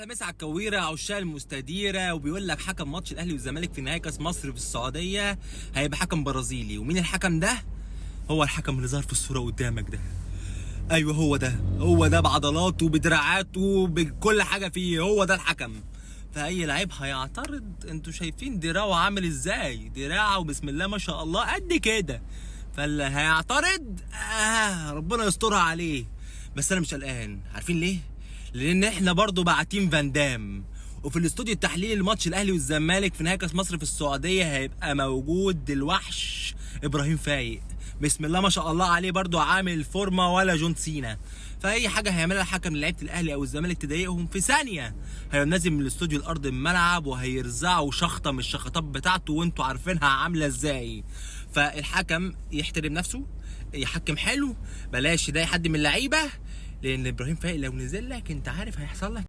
احلى مسا على الكويره عشاق المستديرة، وبيقول لك حكم ماتش الاهلي والزمالك في نهائي كاس مصر في السعودية هيبقى حكم برازيلي. ومين الحكم ده؟ هو الحكم اللي ظهر في الصورة قدامك ده. ايوه هو ده، هو ده بعضلاته بدراعاته بكل حاجة فيه، هو ده الحكم. فاي لعيب هيعترض، انتوا شايفين دراعه عامل ازاي؟ دراعه وبسم الله ما شاء الله قد كده. فاللي هيعترض ربنا يسترها عليه. بس انا مش قلقان، عارفين ليه؟ لان احنا برضو باعتين فان دام. وفي الاستوديو التحليلي لماتش الاهلي والزمالك في نهائي كاس مصر في السعودية هيبقى موجود الوحش ابراهيم فايق، بسم الله ما شاء الله عليه، برضو عامل فورمه ولا جون سينا. فاي حاجة هيعملها الحكم لعيبة الاهلي او الزمالك تضايقهم في ثانية هيبقى نازل من الاستوديو الارض الملعب وهيرزعوا شخطه من الشخطات بتاعته، وانتوا عارفينها عامله ازاي. فالحكم يحترم نفسه، يحكم حلو، بلاش يضايق حد من اللعيبة، لان ابراهيم فايق لو نزل لك انت عارف هيحصل لك.